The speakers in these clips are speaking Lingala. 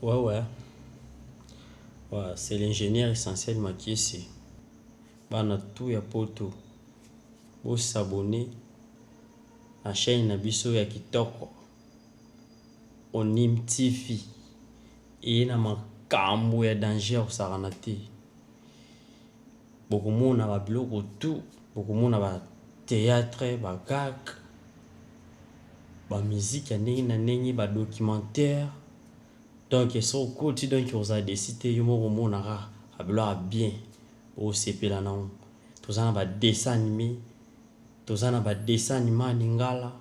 Ouais. Ouais, c'est l'ingénieur essentiel Makiese. Bana tout ya poto. Bo s'abonner na chaîne na biso ya kitoko. Onim TV. Eye na makambo ya danger ya kosakana te. Bokomona ba biloko tout, bokomona ba theatre, ba gag, ba musique ya ndenge na ndenge, ba documentaire. Donc soki okoti donc ozala desi te, yo moko omona kaka ba biloko ya bien, osepela nango. Toza na ba dessin anime, toza na ba dessin anime ya lingala,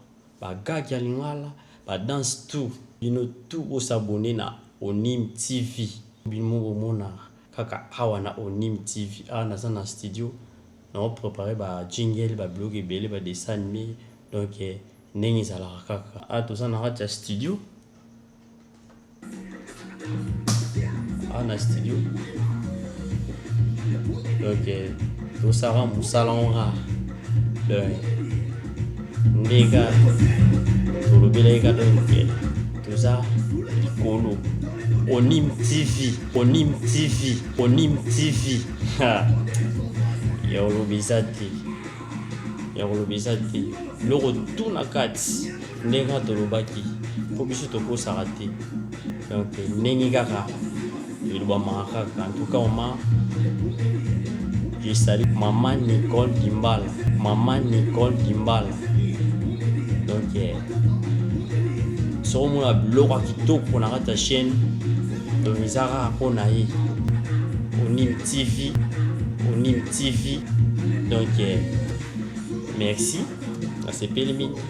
ba gag ya lingala, ba danse tout. Bino tout bo s'abonner na Onim TV. Bino moko bomona kaka awa na Onim TV. Awa naza na studio, nao preparer ba jingle, ba biloko ebele, ba dessin anime. Donc ndenge ezalaka kaka. Awa toza na kati ya studio. Awa na studio. Donc tosala mosala ngo kaka. Donc ndenge kaka tolobelaki kaka donc toza likolo. Onim TV, Onim TV, Onim TV. Ya koloba eza te. Ya koloba eza te. Biloko tout na kati ndenge kaka tolobaki mpo biso tokosaka te. Donc ndenge kaka elobamaka kaka. En tout cas, mama, je salue Maman Nicole Dimbala. Maman Nicole Dimbala. Donc soki omona biloko ya kitoko na kati ya chaîne, donc eza kaka mpo na ye. Onim TV, Onim TV. Donc merci, nasepeli mingi.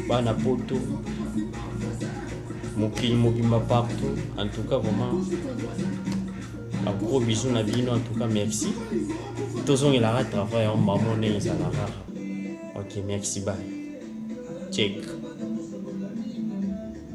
Bana poto, mokili mobimba partout. En tout cas vraiment un gros bisou na bino. En tout cas merci. Tozongelaka travail yango mbamo ndenge ezalaka kaka. Ok, merci, bye. Check.